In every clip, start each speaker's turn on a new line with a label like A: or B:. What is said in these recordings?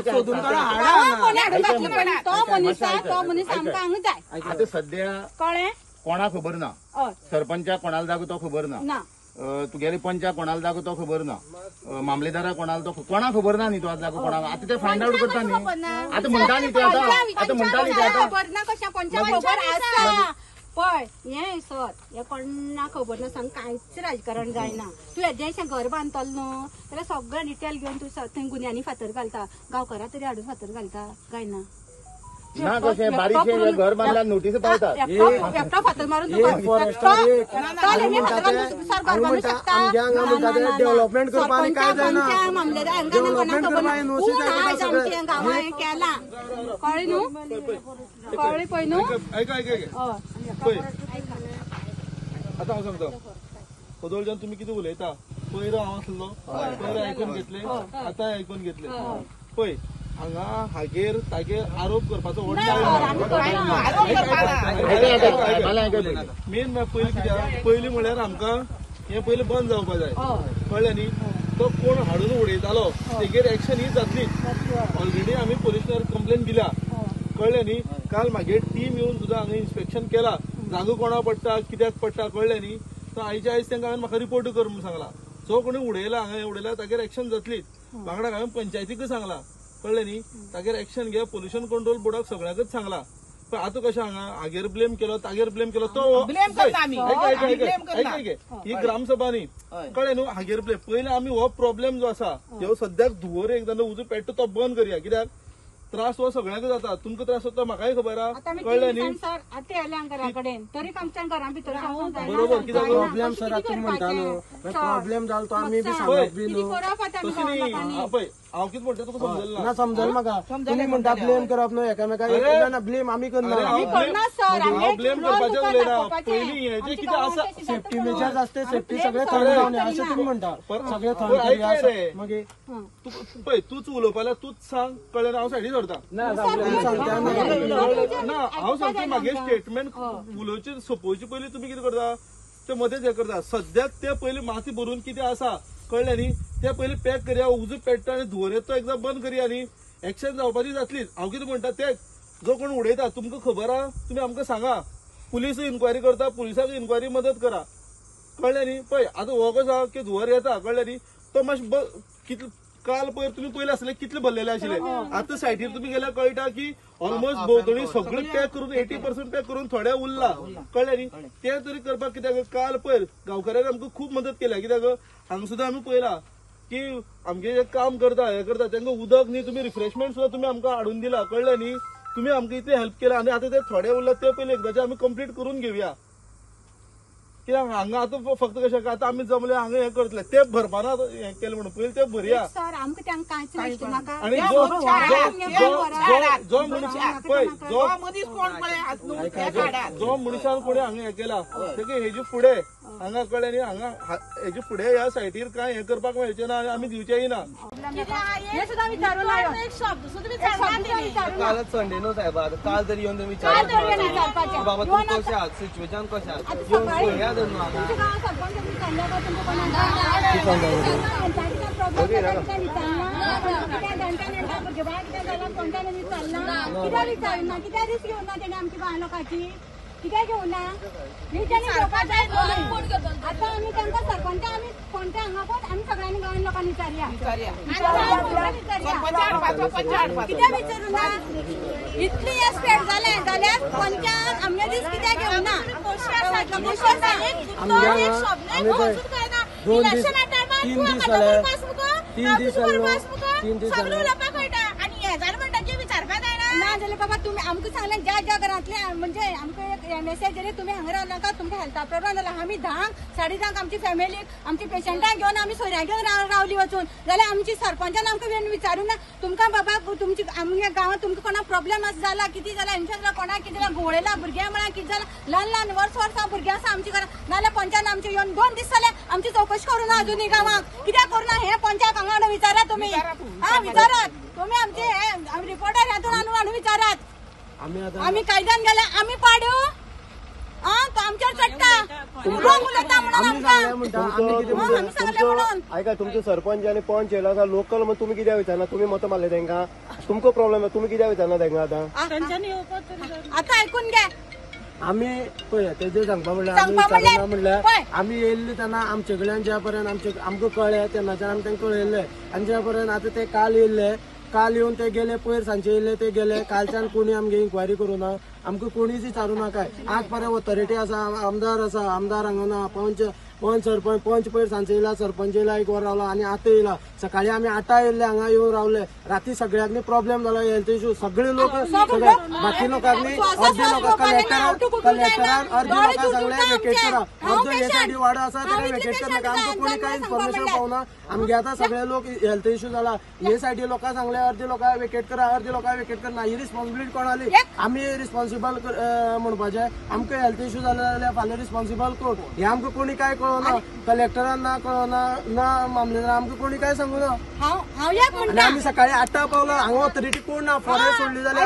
A: सोदून
B: काडा. तो मनीस तो मनीस आमकां हांगा जाय.
C: आतां सद्या
B: कळ्ळें
C: कोणा खबर ना, सरपंचाक कोणाला जागो तो खबर ना, तुगेले पंचाक कोणाला जागो तो खबर ना, मामलेदारा कोणाला तो कोणा खबर ना न्ही तो जागो कोणाक. आतां ते फायंड आउट करता न्ही. आतां म्हणटा न्ही ते आतां म्हणटा न्ही ते आतां
B: खबर ना कशें पंचाक खबर आसा. पळय हें सर हें कोणाक खबर ना सांग कांयच राजकारण जायना. तूं येदेशें घर बांदतलो न्हू जाल्यार सगळें डिटेल घेवन तूं थंय गुन्यांनी फातर घालता, गांवकारा तरी हाडून फातर घालता काय ना?
C: ना कशें बारीकशें घर बांदल्यार नोटीस पावतात.
B: एकटो फातर मारून
A: डेव्हलपमेंट करपाक काय जायना.
B: आमच्या गांवां केला कळ्ळें न्हू? कळ्ळें पळय न्हू.
D: आयका आयका पळय आतां हांव सांगता पदोळच्यान तुमी कितें उलयता. पयर हांव आसलो पयर आयकून घेतले, आतां आयकून घेतले. पळय हांगा हागेर तागेर आरोप करपाचो मेन पयलीं कित्याक पयलीं म्हळ्यार आमकां हें पयलीं बंद जावपा जाय. कळ्ळें न्ही? तो कोण हाडून उडयतालो तेगेर एक्शन ही जातलीच. ऑलरेडी आमी पोलिसार कंप्लेन दिल्या. कळ्ळें न्ही? काल मागीर टीम येवन सुद्दां हांगा इन्स्पेक्शन केला, जागो कोणा पडटा कित्याक पडटा. कळ्ळें न्ही? तो आयच्या आयज तांकां हांवें म्हाका रिपोर्ट कर म्हणून सांगला. जो कोणी उडयला हांगा उडयला तागेर एक्शन जातलीच. वांगडा हांवें पंचायतीकूय सांगला. कळ्ळें न्ही? तागेर एक्शन घे. पोल्युशन कंट्रोल बोर्डाक सगळ्यांकच सांगला. पण आतां कशें हांगा हागेर ब्लेम केलो तागेर ब्लेम केलो तो ही ग्रामसभा न्ही. कळ्ळें न्हू? हागेर ब्लेम पयलीं आमी हो प्रॉब्लेम जो आसा ह्यो सद्याक धुंवर एकदां उजो पेट्टा तो बंद करया. कित्याक त्रास हो सगळ्यांक जाता. तुमकां त्रास जाता म्हाकाय खबर आहा. कळ्ळें न्ही?
B: तरी आमच्या घरां भितर
D: बरोबर कित्याक
A: प्रॉब्लेम सर आतां म्हणटा न्हू प्रॉब्लेम जालो तो आमी बी सांगप बी न्हू.
D: तशें न्ही पळय हांव कितें म्हणटा तुका समजलें
A: ना? समजलें म्हाका. तुमी म्हणटा ब्लेम करप न्हू एकामेकाक. ब्लेम आमी करना.
D: ब्लेम करपाचें उलयना. पयलीं हेजें कितें आसा
A: सेफ्टी मेजर्स आसते, सेफ्टी सगळें थंड जावं अशें तुमी म्हणटा. सगळें थंड मागीर
D: पळय तूच उलोवपा जाल्यार तूच सांग. कळ्ळें? हांव सायडी धरता ना. हांव सांगता मागीर स्टेटमेंट उलोवचें सोंपोवचे पयलीं तुमी कितें करता ते मदेंच हें करता. सद्याक ते पयलीं माती भरून कितें आसा कळ्ळें न्ही ते पयलीं पॅक करया. उजो पेट्टा आनी धुंवर येता तो एकदां बंद करया न्ही. एक्शन जावपाची जातलीच. हांव कितें म्हणटा तेच जो कोण उडयता तुमकां खबर आहा तुमी आमकां सांगा. पुलीस इन्क्वायरी करता, पुलिसाक इन्क्वायरी मदत करा. कळ्ळें न्ही? पळय आतां हो कसो आहा की धुंवर येता. कळ्ळें न्ही? तो मातशें कितले काल पयर तुमी पयले आसले कितले भरलेले आशिल्ले. आतां सायडीर तुमी गेल्यार कळटा की ऑलमोस्ट भोंवतणी सगळें पॅक करून 80% पॅक करून थोडे उरला. कळ्ळें न्ही? तें तरी करपाक कित्याक काल पयर गांवकाऱ्यांनी आमकां खूब मदत केल्या. कित्याक हांगा सुद्दां आमी पळयला की आमगे जे काम करता हें करता तांकां उदक न्ही तुमी रिफ्रेशमेंट सुद्दां तुमी आमकां हाडून दिला. कळ्ळें न्ही? तुमी आमकां इतलें हेल्प केला आनी आतां ते थोडे उरला ते पयलीं एकदांचे आमी कंप्लीट करून घेवया. कित्याक हांगा आतां फक्त कशें आतां आमी जमले हांगा हें करतले ते भरपाना हें केलें म्हणून पयलीं ते भरया. आनी जो मनीस पळय जो मनशान कोणी हांगा हें केला तेका हेजे फुडें हांगा कळ्ळें न्ही हांगा हेजे फुडें ह्या सायटीर कांय हें करपाक मेळचें ना आनी आमी दिवचेंय ना.
E: कालच संडे न्हू साहेब, काल तरी येवन तुमी विचारपाचें बाबा तूं कशें आहा सिच्युएशन कशें आहा येवन पळया तर न्हू हांगा.
B: कित्याक रिस्क घेवना तेणे आमची गांव लोकांची कित्याक घेवना? आतां आमी तांकां सरपंच आमी कोणत्या हांगा पळय आमी सगळ्यांनी गांवान लोकांनी विचारया कित्याक विचारूं ना? इतली हें स्प्रेड जालें जाल्यार पंचान आमगे दीस कित्याक घेवना? ना जाल्यार बाबा तुमी आमकां सांगलें ज्या ज्या घरांतले म्हणजे आमकां एक मेसेज जरी तुमी हांगा रावला का तुमकां हेल्था प्रॉब्लम जाला. आमी 10 10:30 आमची फॅमिलीक आमची पेशंटांक घेवन आमी सोयऱ्यांक घेवन रावली वचून जाल्यार आमची सरपंचान आमकां विचारूं ना तुमकां बाबा तुमची आमगे गांवांत तुमकां कोणाक प्रॉब्लम आसा जाला कितें जाला हेंच्या जाला कोणाक कितें जाला घुंवळेला भुरग्यां म्हळ्यार कितें जाला ल्हान ल्हान वर्स वर्सां भुरगीं आसा आमच्या घरांत. नाजाल्यार पंचान आमचे येवन 2 दीस जाले आमची चवकशी करूं ना अजुनूय गांवांक. कित्याक करूं ना हें पंचाक हांगा हाडून विचारात तुमी. हा विचारात तुमी आमचे हे रिपोर्टर हातून हाडून हाडून विचारात. आमी कायद्यान गेले आमी पाड्यो तो आमचेर चडटा रॉंग उलयता म्हणून आमकां.
F: आयका तुमचे सरपंच आनी पंच येयलो आसा लोकल, मग तुमी कित्याक विचारना? तुमी मतां मारले तांकां.
A: तुमकां प्रॉब्लेम तुमी कित्याक विचारना तांकां आतां?
B: आतां आयकून घे.
A: आमी पळय तेजेर सांगपा म्हणल्यार आमी विचारना म्हणल्यार आमी येयल्ले तेन्ना आमचे कडल्यान ज्या पर्यंत आमकां कळ्ळें तेन्नाच्यान आमी तांकां कळयल्लें आनी ज्या पर्यंत आतां ते काल येयल्ले, काल येवन ते गेले, पयर सांजचे येयल्ले ते गेले. कालच्यान कोणी आमगे इन्क्वायरी करूं ना, आमकां कोणीच विचारूं ना काय. आज पर्यंत ऑथॉरिटी आसा, आमदार आसा, आमदार हांगा ना, पंच पंच सरपंच पंच पयर सांजचे येयला, सरपंच येयला, एक वर रावला आनी आतां येयला. सकाळी आमी 8 येयल्ले हांगा येवन रावले, राती सगळ्यांनी प्रॉब्लेम जाला, हेल्थ इश्यू सगळे लोक सगळे बाकी लोकांनी अर्दे लोक कलेक्टरान अर्दे लोकांक सांगले वेकेट करा, अर्दो हे सायडी वाडो आसा ताका वेकेट करनाका. आमकां कोणी कांय इन्फॉर्मेशन पावना. आमगे आतां सगळे लोक हेल्थ इश्यू जाला, हे सायडी लोकांक सांगले अर्दे लोकांक वेकेट करा, अर्दे लोकांक वेकेट करना. ही रिस्पॉन्सिबिलिटी कोणाली? आमी रिस्पॉन्सिबल म्हणपाचें. आमकां हेल्थ इश्यू जाले जाल्यार फाल्यां रिस्पॉन्सिबल कोण हें आमकां कोणी कांय कळना. कलेक्टरान ना कळना ना मामलेदार, आमकां कोणी कांय सांगू ना. आनी आमी सकाळी 8 पावला हांगा ऑथॉरिटी कोण ना, फॉरेस्ट सोडली जाल्यार.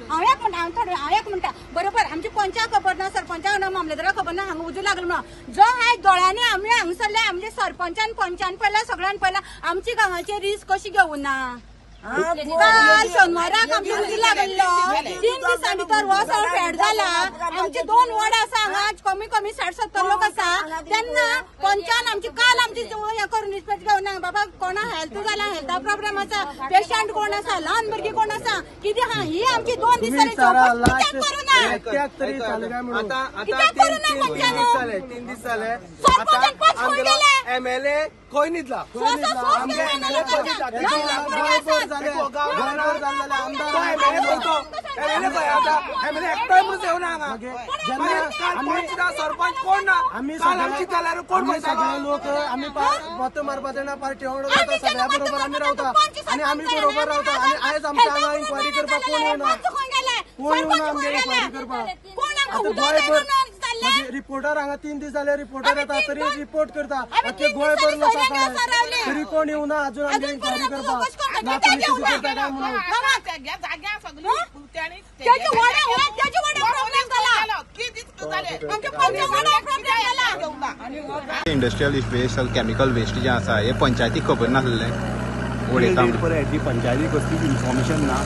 B: हांव एक म्हणटा, हांव एक म्हणटा बरोबर, आमची पंचाक खबर ना, सरपंचाक ना, मामलेदाराक खबर ना, हांगा उजो लागलो म्हणून. जो आयज दोळ्यांनी आमी हांगासरले आमचे सरपंचान पंचान पळयला, सगळ्यान पळयला, आमची गांवाची रिस्क कशी घेवना. काल शनवाराक आमचे उजो लागल्लो, 3 दिसां भितर हो सगळो फेड जाला. आमचे 2 वॉर्ड आसा हांगा, कमी कमी 60-70 लोक आसा. तेन्ना पंचान आमची काल आमची हें करून रिस्पेक्ट घेवना. बाबा कोणा हेल्थ जाला, हेल्था प्रॉब्लेम आसा, पेशंट कोण आसा, ल्हान भुरगीं कोण आसा, कितें आहा, ही आमची 2 दिसांनी चवकशी कित्याक करूं ना? कित्याक करूं ना पंचान?
E: 3 दीस जाले
B: सरपंचान पंच खंय गेले?
E: एमएलए खंय न्हिदला? सरपंच कोण ना,
A: आमी सगळे लोक आमी मत मारपाचे ना, पार्टी वांगडा वता, सगळ्या बरोबर आमी रावता आनी आमी बरोबर रावता. आनी आयज आमच्या हांगा इन्क्वायरी करपाक कोण येना, कोण येवना आमगे इन्क्वायरी करपाक. आतां गोंयभर रिपोर्टर हांगा 3 दीस जाले रिपोर्टर येता तरी रिपोर्ट करता, आख्खे गोंयभर लोकांक तरी कोण येवना अजून आमगे इन्क्वायरी करपाक. ना तुमी कितें करता काय म्हणून.
F: इंडस्ट्रियल वेस्ट, केमिकल वेस्ट जे आसा हे पंचायतीक खबर नासलें उडयता.
G: हेजी पंचायती कसलीच इन्फॉर्मेशन ना,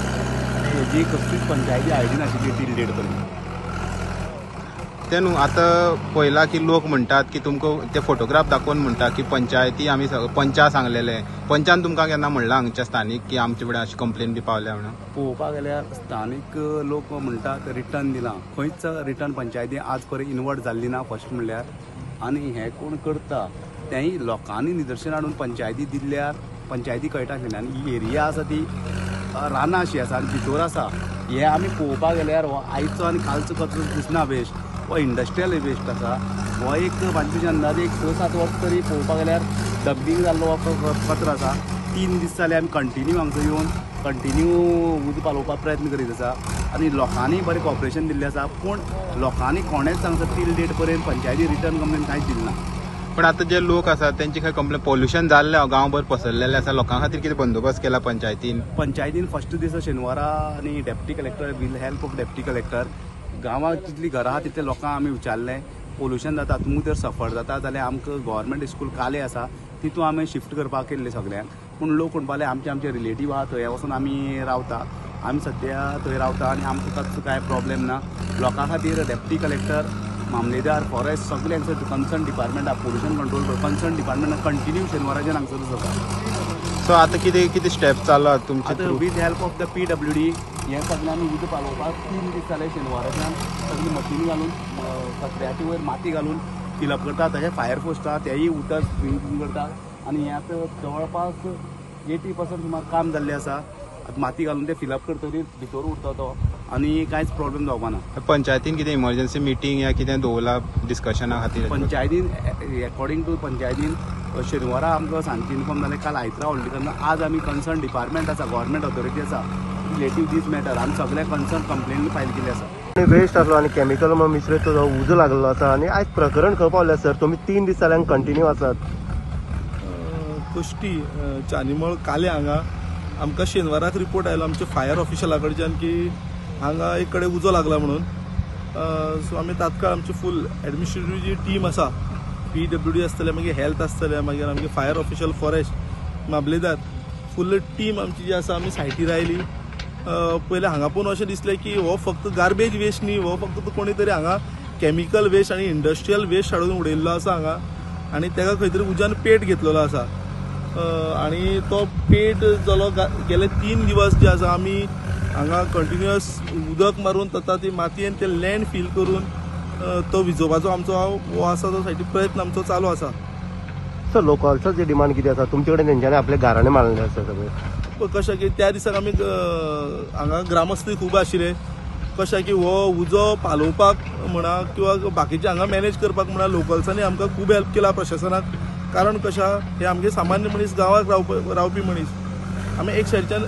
G: हेजी कसलीच पंचायती आयडी नाशिल्ली तील डेट पर्यंत.
F: ते न्हू आतां पळयला की लोक म्हणटात की तुमकां ते फोटोग्राफ दाखोवन म्हणटा की पंचायती आमी पंचा सांगलेले, पंचान तुमकां केन्ना म्हणलां हांगच्या स्थानीक की आमचे कडेन अशी कंप्लेन बी पावल्या म्हणून?
G: पळोवपाक गेल्यार स्थानीक लोक म्हणटात रिटर्न दिलां, खंयच रिटर्न पंचायती आज पर्यंत इनवर्ट जाल्ली ना फर्स्ट म्हणल्यार. आनी हें कोण करता तेंय लोकांनी निदर्शन हाडून पंचायती दिल्यार पंचायती कळटा आसलें. आनी ही एरिया आसा ती रानां अशी आसा आनी भितर आसा. हें आमी पळोवपाक गेल्यार हो आयचो आनी कालचो कचरो दिसना वेस्ट, हो इंडस्ट्रियल वेस्ट आसा. हो एक म्हाजे अंदाजे एक 6-7 वर्स तरी पळोवपाक गेल्यार डम्पिंग जाल्लो हो कचरो आसा. 3 दीस जाले आमी कंटिन्यू हांगसर येवन कंटिन्यू उदक पालोवपाक प्रयत्न करीत आसा आनी लोकांनी बरें कॉपरेशन दिल्लें आसा. पूण लोकांनी कोणेच हांगसर तील डेट पर्यंत पंचायती रिटर्न कंप्लेन कांयच दिली ना.
F: पण आतां जे लोक आसात तेंची खंय कंप्लेन पोल्युशन जाल्लें गांवभर पसरलेलें आसा, लोकां खातीर कितें बंदोबस्त केला पंचायतीन?
G: पंचायतीन फर्स्ट दिसा शेनवारा आनी deputy collector with help of deputy collector गांवांत जितलीं घरां आहा तितल्या लोकांक आमी विचारलें पोल्युशन जाता, तुमकां जर सफर जाता जाल्यार आमकां गव्हर्मेंट स्कूल काले आसा तितून आमी शिफ्ट करपाक केल्ले सगळ्यांक. पूण लोक म्हणपाक लागले आमचे आमचे रिलेटीव आहा थंय वचून आमी रावता, आमी सद्या थंय रावता आनी आमकां कसलो कांय प्रॉब्लेम ना. लोकां खातीर डेप्टी कलेक्टर, मामलेदार, फॉरेस्ट सगळे हांगसर कन्सर्न डिपार्टमेंट आहा, pollution control concern department continue शेनवाराच्यान हांगसरूच आसा.
F: सो आतां कितें कितें स्टेप चालू आहा तुमचे?
G: आतां with help of the PWD हें सगळें आमी उदक पालोवपाक 3 दीस जाले शेनवाराच्यान सगळी मशीन घालून कचऱ्याचे वयर माती घालून फिलअप करता. तशें फायर फोर्स आहा तेय उदक स्प्रिंकलिंग करता आनी हें आतां जवळपास 80% सुमार काम जाल्लें आसा. आतां माती घालून ते फिलअप करतकीर भितर उरता तो आनी कांयच प्रॉब्लेम जावपा ना.
F: पंचायतीन कितें इमर्जन्सी मिटींग या कितें दवरला डिस्कशना खातीर?
G: पंचायतीन एकॉर्डिंग टू पंचायतीन शेनवारा आमकां सांजचें इन्फॉर्म जालें, काल आयतरा हॉलिडे तेन्ना आज आमी कन्सर्न डिपार्टमेंट आसा, गव्हर्मेंट ऑथॉरिटी आसा रिलेटीव दीस मॅटर आमी सगळे कन्सर्न कंप्लेन फायल केली आसा.
H: वेस्ट आसलो आनी केमिकल मिश्रीत तो उजो लागलो आसा आनी आयज प्रकरण खंय पावलें सर? तुमी 3 दीस जाल्यान कंटिन्यू आसात.
D: कश्टी चानीमळ काले हांगा आमकां शेनवाराक रिपोर्ट आयलो आमच्या फायर ऑफिशला कडच्यान की हांगा एक कडेन उजो लागला म्हणून. सो आमी तात्काळ आमची फूल एडमिनिस्ट्रेटिव जी टीम आसा, PWD आसतले, मागीर हेल्थ आसतले, मागीर आमगे फायर ऑफिशल, फॉरेस्ट, मामलेदार, फूल टीम आमची जी आसा आमी सायटीर आयली पयलें हांगा पळोवन अशें दिसलें की हो फक्त गार्बेज वेस्ट न्ही, हो फक्त कोणी तरी हांगा केमिकल वेस्ट आनी इंडस्ट्रियल वेस्ट हाडून उडयल्लो आसा हांगा आनी ताका खंय तरी उज्यान पेट घेतलेलो आसा. आनी तो पेट जालो गेले 3 दिवस जे आसा आमी हांगा कंटिन्युअस उदक मारून ताता ती मातयेन ते लँड फील करून तो विजोवपाचो आमचो हो आसा तो सायडी प्रयत्न आमचो चालू आसा.
H: सर लोकल्सो जे डिमांड कितें आसा तुमचे कडेन तेंच्यांनी आपले घराणे मारलेले आसा सगळे?
D: कशें की त्या दिसाक आमी हांगा ग्रामस्थ खूब आशिल्ले, कशें की हो उजो पालोवपाक म्हणा किंवा बाकीचे हांगा मॅनेज करपाक म्हणा लोकल्सांनी आमकां खूब हेल्प केला प्रशासनाक. कारण कशें हे आमगे सामान्य मनीस गांवाक रावपी मनीस, आमी एक सायडच्यान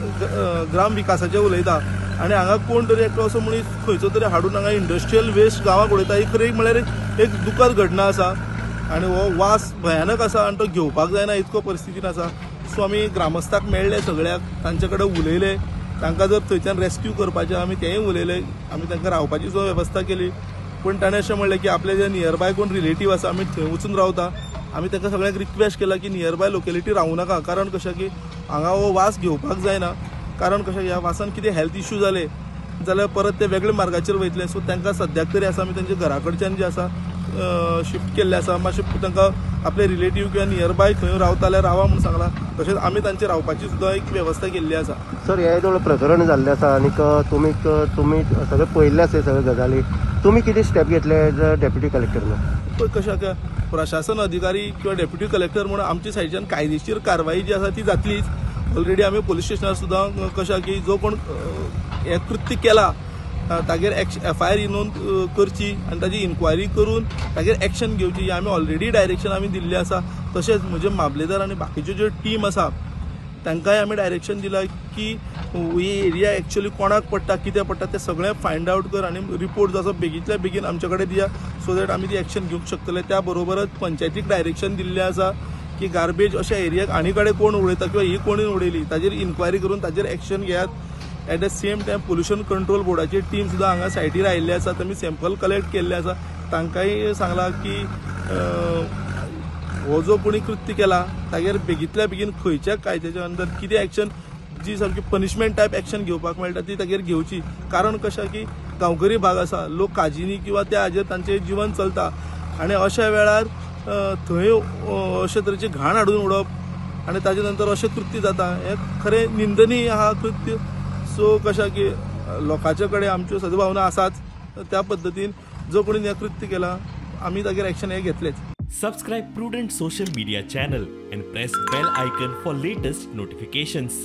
D: ग्राम विकासाचें उलयता आनी हांगा कोण तरी एकटो असो मनीस खंयचो तरी हाडून हांगा इंडस्ट्रियल वेस्ट गांवाक उडयता, ही खरी म्हळ्यार एक दुखद घटना आसा आनी हो वास भयानक आसा आनी तो घेवपाक जायना इतको परिस्थितीन आसा. सो आमी ग्रामस्थाक मेळ्ळे सगळ्याक, तांचे कडेन उलयले, तांकां जर थंयच्यान रेस्क्यू करपाचें आमी तेंय उलयले, आमी तांकां रावपाची सुद्दां वेवस्था केली. पूण ताणें अशें म्हणलें की आपले जे नियरबाय कोण रिलेटीव आसा आमी थंय वचून रावता. आमी तांकां सगळ्यांक रिक्वेस्ट केला की नियरबाय लोकेलिटी रावूं नाका, कारण कशें की हांगा हो वास घेवपाक जायना, कारण कशें ह्या वासान कितें हेल्थ इश्यू जाले जाल्यार परत ते वेगळे मार्गाचेर वयतले. सो तांकां सद्याक तरी आसा आमी तांच्या घरा कडच्यान जे आसा शिफ्ट केल्ले आसा, मातशें तांकां आपले रिलेटीव किंवा नियरबाय खंय रावता जाल्यार रावा म्हूण सांगलां, तशेंच आमी तांची रावपाची सुद्दां एक वेवस्था केल्ली आसा.
H: सर हे थोडं प्रकरण जाल्लें आसा आनीक तुमी सगळें पळयल्लें आसा सगळे गजाली, तुमी कितें स्टेप घेतले एज अ डेप्युटी कलेक्टर म्हणून?
D: कशें प्रशासन अधिकारी किंवा डेप्युटी कलेक्टर म्हणून आमच्या सायडच्यान कायदेशीर कारवाई जी आसा ती जातलीच. ऑलरेडी आमी पोलीस स्टेशनार सुद्दां कशें की जो कोण हें कृत्य केला तागेर एफ I R नोंद करची आनी ताजी इन्क्वायरी करून तागेर एक्शन घेवची, ही आमी ऑलरेडी डायरेक्शन आमी दिल्लें आसा. तशेंच म्हजे मामलेदार आनी बाकीच्यो ज्यो टीम आसा तांकांय आमी डायरेक्शन दिलां की ही एरिया एक्चुअली कोणाक पडटा कितें पडटा तें सगळें फायंड आवट कर आनी रिपोर्ट जो आसा बेगींतल्या बेगीन आमचे कडेन दिया, सो that आमी ती एक्शन घेवंक शकतले. त्या बरोबरच पंचायतीक डायरेक्शन दिल्लें आसा की गार्बेज अशा एरियाक आनी कडेन कोण उडयता किंवा ही कोणी उडयली ताजेर इन्क्वायरी करून ताजेर एक्शन घेयात. At the same time pollution control बोर्डाची टीम सुद्दां हांगा सायटीर आयिल्ली आसा, तेमी सॅम्पल कलेक्ट केल्ले आसा, तांकांय सांगलां की हो जो कोणी कृत्य केला तागेर बेगींतल्या बेगीन खंयच्या कायद्याच्या अंदर कितें एक्शन जी सामकी पनिशमेंट टायप एक्शन घेवपाक मेळटा ती तागेर घेवची. कारण कशें की गांवगिरी भाग आसा, लोक काजीनी किंवा त्या हाजेर तांचें जिवन चलता आनी अशा वेळार थंय अशे तरेची घाण हाडून उडोवप आनी ताजे नंतर अशें कृत्य जाता हें खरें निंदनीय आहा कृत्य. सो कशें की लोकांचे कडेन आमच्यो सद्भावना आसाच, त्या पद्दतीन जो कोणी हें कृत्य केलां आमी तागेर एक्शन हें घेतलेच.
I: Subscribe Prudent social media channel and press bell icon for latest notifications.